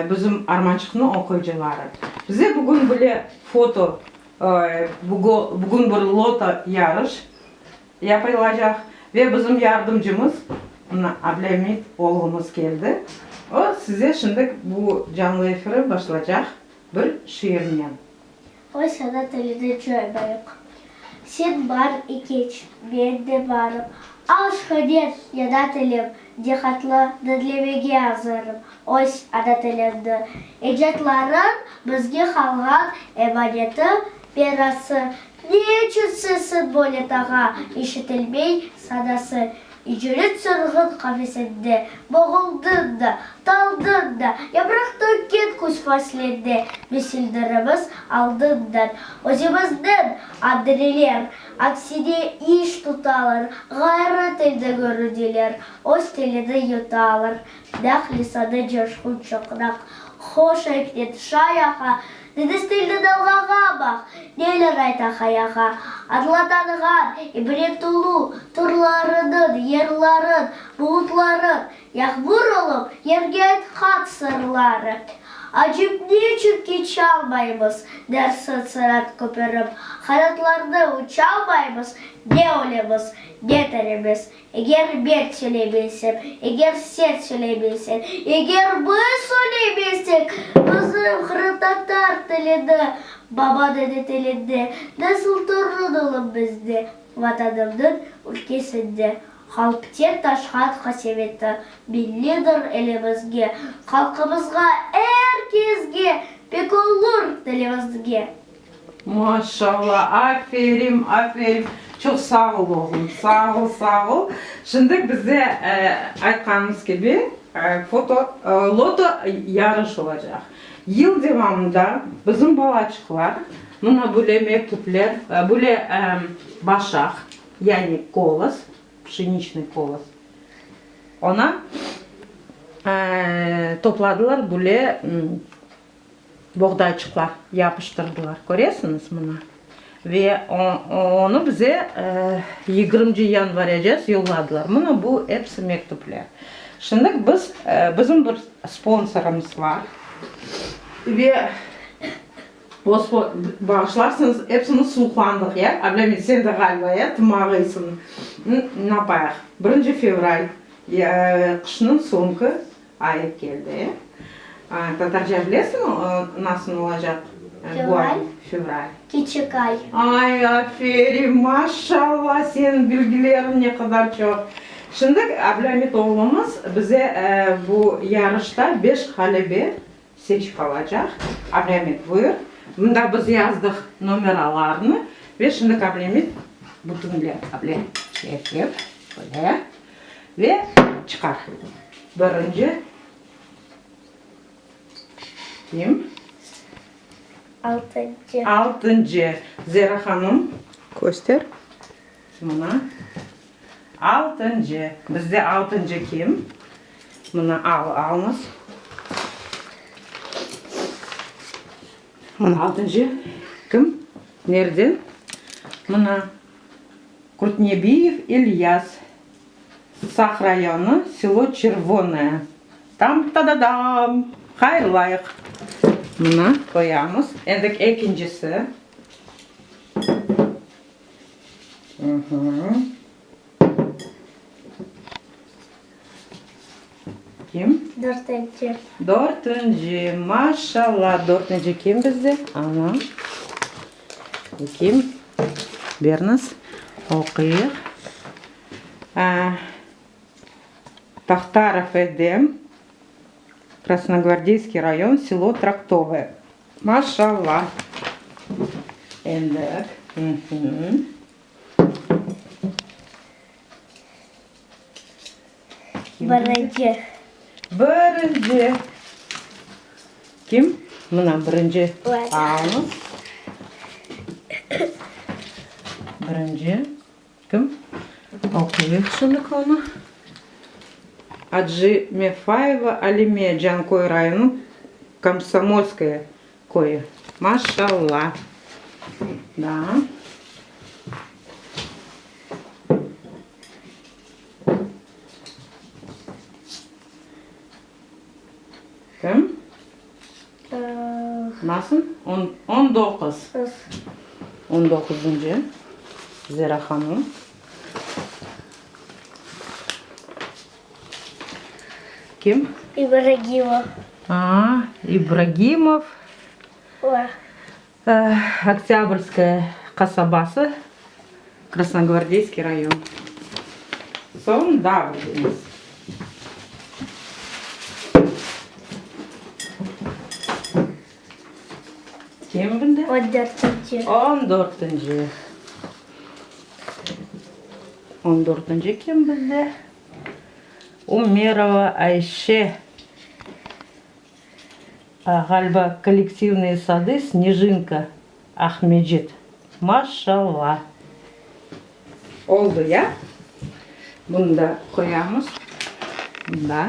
Bizim Armançıqnıñ oquyıcıları, bize bugün bile foto, bugün bir loto yarış yapılacaq ve bizim yardımcımız, mına Ablâmit oğlumız keldi. O, size şimdi bu canlı efiri başlacaq bir şiirnen. Öz ana tilini coymayıq. Sen bar ekeç, men de barım. Al şönet, ena tilim, diqqatlı diñlemege azırım. Öz ana tilimni, ecatlarıñ bizge qalğan emaneti, mirası. Ne içün sesiñ böyle tağa, işitilmey sadası? İcret sürgün qafesinde boğuldıñ da, taldıñ da, yapraq tökken küz faslinde misildirimiz aldından. Özümizniñ adreler, aksine iş tutalar, ğayrı tilde görüneler, öz tilini yutalar. Naq lisanı coşqun çoqraq, hoş eknet, şay aqa, Deñiz tilni dalğağa baq, neler ayta hayağa. Añlatanğan, ibret tolu turlarınıñ, yerların, bulutların, Yağmur olıp yerge aytqan sırları. Acip neçün keçalmaymız, dersiñ sırat köpürip, Qanatlarnı uçalmaymız, ne ölemiz, ne tirimiz. Eger men söyleymesem, eger sen söyleymesen, eger biz söyleymesek, bizim qırımtatar tilini, baba-dede tilini nasıl torun olıp bizde, Vatanımnıñ ülkesinde? Qalpten taşqan qaseveti millidir elimizge, halqımızğa, er kesge pek olur tilimizge. Maşallah, aferin, aferin. Çoq sağ ol, oğlum, sağ ol, sağ ol. Şimdi bize aytqanımız kibi, foto, loto yarış olacaq. Yıl devamında bizim balaçıqlar mına böyle mektüpler, böyle başaq, yani kolos, pşeniçnıy kolos, ona topladılar böyle Boğdayçıqlar yapıştırdılar, köresiñiz mına. Ve onı bize yigirminci yanvarâcez yolladılar. Mına bu episi mektüpler. Şimdi biz, bizim bir sponsorımız bar. Ve o bağışlarsıñız, epsimiz suvuqlandıq, ya, Ablâmit, sen de ğaliba, ya, tımağıysıñ. Napayıq, birinci fevral, qışnıñ soñki Ayı keldi. Tatarca bilesiñmi, nasıl olacaq bu ay? Fevral. Fevral. Kiçik ay. Ay, aferin, maşallah, seniñ bilgileriñ ne qadar çoq. Şimdi Ablâmit oğlumız bize bu yarışta beş ğalebe seçip alacaq. Ablâmit, buyur. Mında biz yazdıq nomeralarnı ve şimdi Ablâmit bütünle, able, ep, böyle. Ve çıqar. Birinci kim? Altıncı. Altıncı. Zera hanım, köster. Mına. Altıncı. Bizde altıncı kim? Mına, al, alıñız. Mına, altıncı kim? Nereden? Mına. Qurtnebiyev İlyas, Saq rayonı, selo Çervonoye. Tam-ta-da-dam! Hayırlayıq! Mına, qoyamız. Endi ekincisi. Kim? Dörtünci. Dörtünci. Maşallah! Dörtünci kim bizde? Ana. Bu kim? Berniz. Oquyıq. Tohtarov Edem, Krasnogvardeyskiy rayon, selo Traktovoye. Maşallah! Endi. Birinci. Birinci. Kim? Mına birinci. Alıñız. Birinci. Kim? Oquyıq şimdi onı. Acimefayeva Alime, Canköy rayonı, Komsomolskoye köyü. Maşallah. Da. Kim? Nasıl? On, 19. On doquzıncı. Zera hanım. Kim? İbragimov. A, İbragimov. Oktâbrskaya qasabası, Krasnogvardeyskiy rayon. Soñ daa bir deniz. Kim bunda? On dörtünci. On dörtünci. On dörtünci kim bizde? Umerova Ayşe. Ğaliba, Kollektivnıye sadı, Snejinka, Aqmescit. Maşallah! Oldı, ya? Bunı da qoyamız mında.